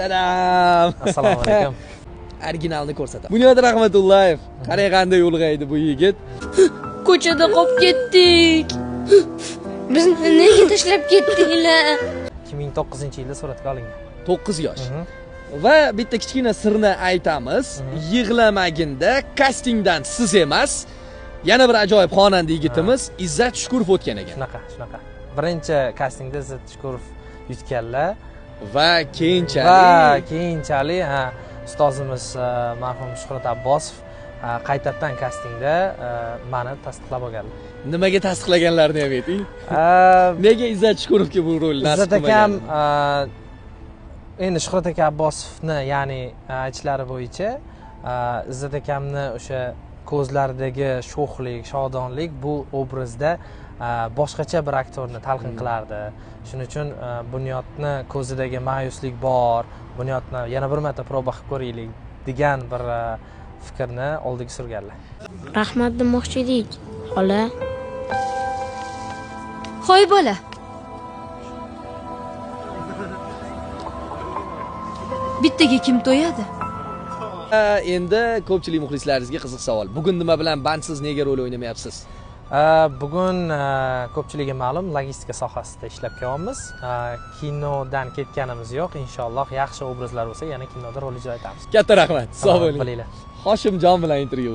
Tadam! Assalomu alaykum. Originalni ko'rsataman. Bunyod Rahmatullayev, qarang qanday ulg'aydi bu yigit. Ko'chada qolib ketdik. Bizni nega tashlab ketdinglar? 2009-yilda suratga olingan. 9 yosh. Va bitta kichkina sirni aytamiz. Yig'lamaginda kastingdan siz emas, yana bir ajoyib xonanda yigitimiz Izzat Shukurov o'tgan ekan. Shunaqa, shunaqa. Birinchi kastingda Izzat Shukurov yutganlar. Va keyinchalik Va keyinchalik, ha, ustozimiz marhum Shuhrat Abbosov qaytadan kastingda mani tasdiqlab olganlar. Nimaga tasdiqlaganlarini ham ayting. Nega Izzat Shukurovga bu rol nasib Izzat akam qilmagan? Endi Shuhrat aka Abbosovni, ya'ni aytishlari bo'yicha Izzat akamni o'sha ko'zlaridagi sho'xlik, shodonlik bu obrazda boshqacha bir aktyorni talqin qilardi. Shuning uchun Bunyodni ko'zidagi ma'yuslik bor, Bunyodni yana bir marta proba qilib ko'raylik degan bir fikrni oldiga surganlar. Rahmat demoqchi edik, xola. Hoy bola. Bittaga kim to'yadi? Endi ko'pchilik muxlislaringizga qiziq savol. Bugun nima bilan bandsiz, nega rol o'ynamayapsiz? Bugun ko'pchilikka ma'lum logistika sohasida ishlab kelyapmiz. Kinodan ketganimiz yo'q. Inshaalloh yaxshi obrazlar bo'lsa, yana kinoda rol ijro etamiz. Katta rahmat. Sog' bo'ling. Bilinglar. Hoshimjon bilan intervyu.